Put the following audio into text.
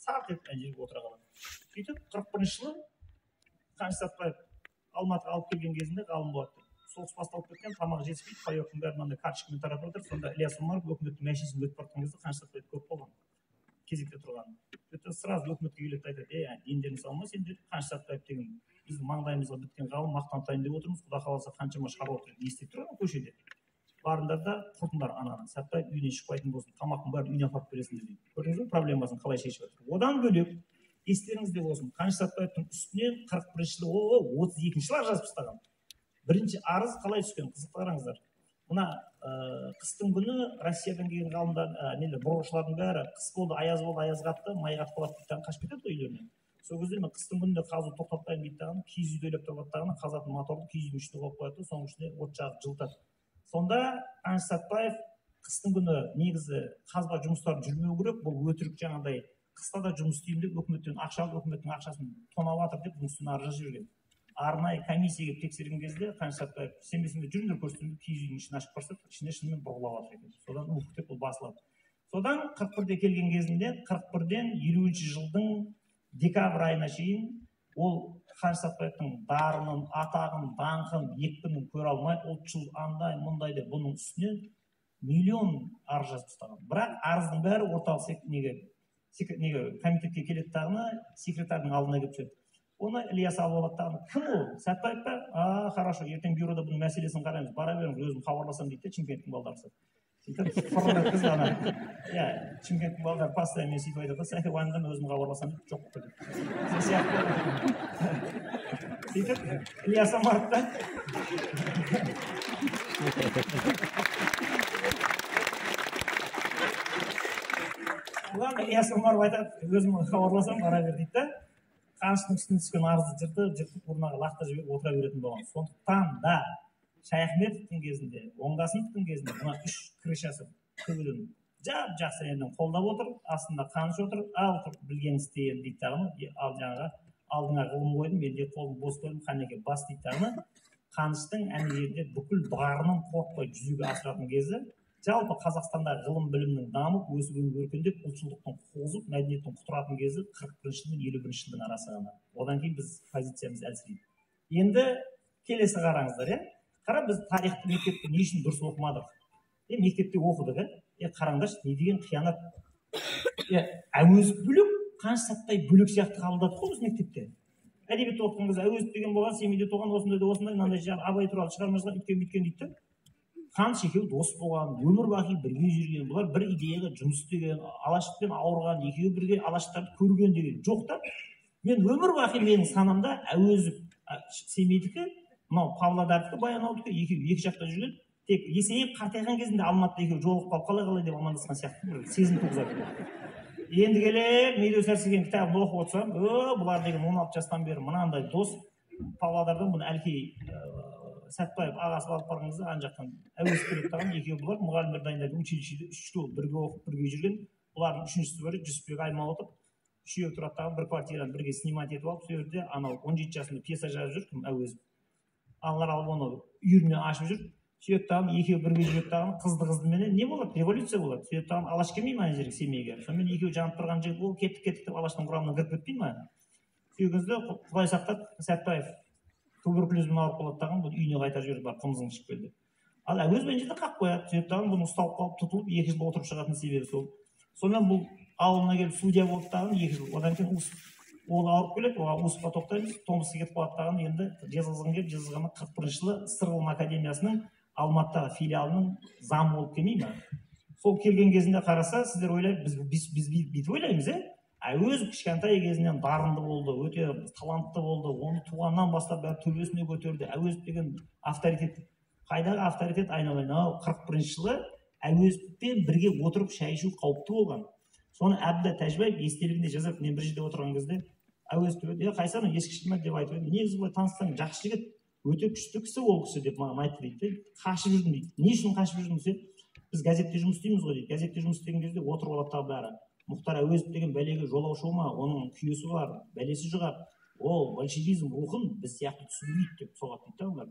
Сарт етіп ана жерге отыра қалады. Сөйтіп 41 жылы Қаныш Сәтбаев Алматыға алып келген кезінде ғалым болады. Соғыс басталып кеткен, тамақ жетіспейді, паёктың бәрін мынандай карточкамен таратып жатыр. Сонда Ілияс Омаров өкіметтің машинасымен өтіп бара жатқан кезде Қаныш Сәтбаев көріп қалған кезекте тұрғанын. Сөйтіп сразу өкіметке келеді да айтады: «Ей, дендерің сау ма сендер? Қаныш Сәтбаев деген біздің маңдайымызға біткен ғалым, мақтан деп отырмыз, құда қаласа, қаншама шаруа тұр, не істеп тұр ана көшеде? Барыңдар да құртыңдар ананы, Сәтбаев үйінен шықпайтын болсын, тамақтың бәрін үйіне апарып бересіңдер», — дейді. Көрдіңіз бе, проблемасын қалай шешіп жатыр? Одан бөлек, естеріңізде болсын, Қаныш Сәтбаевтың үстінен 41 жылы, 32 жылы арыз жазып тастаған. Бірінші арыз қалай түскен, қызықты, қараңыздар. Мына қыстың күні Россиядан келген ғалымдар, нелер, бұрғышылардың бәрі қыс болды, аяз болды, аяз қатты, май қатып қалады дейді, қашып кетеді ғой үйлеріне. Сол кезде мен қыстың күнінде қазуды тоқтатпаймын дейді дағы, киіз үйді ойлап табады дағы, қазатын моторды киіз үйдің ішіне қойып қояды да, соның ішіне от жағып жылытады. Сонда Қаныш Сәтбаев қыстың күні негізі қазба жұмыстары жүрмеу керек, бұл өтірік, жаңағыдай қыста да жұмыс істеймін деп өкіметтен ақша алып, өкіметтің ақшасын тонап жатыр деп, бұның үстіне арыз жазып жіберген. Арнайы комиссия келіп тексерген кезде Қаныш Сәтбаев: «Сенбесеңдер, жүріңдер, көрсетемін», — деп киіз үйдің ішін ашып барса, ішінде шынымен бұрғылап жатыр екен. Содан «ух» деп бұл басылады. Содан 41-де келген кезінде, 41-ден 50 жылдың декабрь айына шейін ол Қаныш Сәтбаевтың дарынын, атағын, даңқын, екпінін көре алмай, ұлтшыл, андай мұндай деп, бұның үстінен миллион арыз жазып тастаған. Бірақ арыздың бәрі орталық неге, комитетке келеді дағыны, секретарьдың алдына келіп түседі. Оны Ілияс алып алады дағыны: «Кім ол, Сәтбаев па? А, хорошо, ертең бюрода бұның мәселесін қараймыз, бара беріңіз, өзім хабарласамын», — дейді да. Шымкенттің балдары сөйтіп өткізіп ана, иә, Шымкенттің балдары постоянно мен сөйтіп айтады да: «Сәке, уайымдама, өзім хабарласамын», — деп, жоқ болып кетеді. Сол сияқты сөйтіп Ілияс Омаров та, бұған Ілияс Омаров айтады: «Өзім хабарласамын, бара бер», — дейді да. Қаныштың үстіне түскен арызды жыртып жыртып урнаға лақтырып жіберіп отыра беретін болған. Сондықтан да Шаяхметовтің кезінде, Оңдасыновтың кезінде мына үш крышасы төбеден жап жақсы жерден қолдап отыр, астында Қаныш отыр. «Ал, білгенін істе енді», — дейді дағыны. «Ал жаңағы алдыңа ғылым қойдым, енді қолым бос қойдым, қанеке, бас», — дейді дағыны. Қаныштың ана жерде бүкіл дарынын қорықпай жүзеге асыратын кезі, жалпы Қазақстандағы ғылым білімнің дамып, өсіп өніп өркендеп, ұлтшылдықтың қозып, мәдениеттің құтыратын кезі 41 жыл мен 51 жылдың арасы ғана. Одан кейін біз позициямыз әлсірейді. Енді келесі қараңыздар, иә, қара, біз тарихты мектепте не үшін дұрыс оқымадық? Е, мектепте оқыдық, иә. Е, қараңдаршы, не деген қиянат! Е, Әуезов бөлек, Қаныш Сәтбаев бөлек сияқты қабылдадық қой біз мектепте. Әдебиетті оқыған кезде Әуезов деген болған, Семейде туған, осындай да осындай, мынандай, Абай туралы шығарма жазған, өйткен бүйткен дейді да. Қаныш екеуі дос болған, өмір бақи бірге жүрген, бұлар бір идеяға жұмыс істеген, алашпен ауырған, екеуі бірге алаштарды көрген деген жоқ та. Мен өмір бақи менің санамда Әуезов Семейдікі, мынау Павлодардікі, Баянауылдікі, екеуі екі жақта жүрген, тек есейіп қартайған кезінде Алматыда екеуі жолығып қалып, қалай қалай деп амандасқан сияқты бір сезім туғызады. Енді келіп Медеу Сәрсенген кітабын оқып отырсам, о, бұлар деген 16 жастан бері мынандай дос. Павлодардан бұны Әлкей Сәтбаев ағасы алып барған кезде ана жақтан Әуезов келеді дағы, екеуі бұлар мұғалімдер дайындайтын училищеде 3 жыл бірге оқып, бірге жүрген. Бұлардың үшіншісі бар еді, Жүсіпбек Аймауытов. Үшеуі тұрады дағы, бір квартираны бірге снимать етіп алып, сол жерде анау 17 жасында пьеса жазып жүр кім, Әуезов. Аналар алып оны үйірме ашып жүр. Сөйтеді дағы, екеуі бірге жүреді дағы, қызды қыздыменен не болады? Революция болады. Сөйтеді дағы, Алаш келмей ма ана жерге, Семейге? Сонымен екеуі жанып тұрған жігіт, ол «кеттік, кеттік» деп Алаштың құрамына кіріп кетпей ма? Сол кезде құдай сақтап, Сәтбаев туберкулезбен ауырып қалады дағы, бұны үйіне қайтарып жібереді: «Бар, қымызыңды ішіп кел», — деп. Ал Әуезов ана жерде қалып қояды. Сөйтеді дағы, бұны ұсталып қалып, тұтылып, 2 жыл отырып шығатын себебі сол. Сонымен бұл ауылына келіп судья болды дағы, 2 жыл. Одан кейін Усов, ол ауырып келеді, оған, Усовқа тоқтаймыз. Томскіге кетіп қалады дағы, енді Жезқазған келіп, Жезқазғаннан 41 жылы СССР ғылым академиясының Алматыдағы филиалының замы болып келмей ма? Сол келген кезінде қараса, сіздер ойлай, біз бүйтіп ойлаймыз: иә, Әуезов кішкентай кезінен дарынды болды, өте талантты болды, оны туғаннан бастап бәрі төбесіне көтерді, Әуезов деген авторитет. Қайдағы авторитет, айналайын ау? 41 жылы Әуезовпен бірге отырып шай ішу қауіпті болған. Соны Әбділда Тәжібаев естелігінде жазады. Мен бір жерде отырған кезде Әуезов деп еді, е, қайсы анау ескішіл ма деп айтып едім, негізі былай таныссаң, жақсы жігіт, өте күшті кісі ол кісі деп маған айтты дейді де. Қашып жүрдім дейді. Не үшін қашып жүрдім десе, біз газетте жұмыс істейміз ғой дейді. Газетте жұмыс істеген кезде отырып алады тағы бәрі: «Мұхтар Әуезов деген бәлеге жолаушы болма, оның күйесі бар, бәлесі жұғады, ол большевизм рухын біз сияқты түсінбейді», — деп соғады дейді да олар.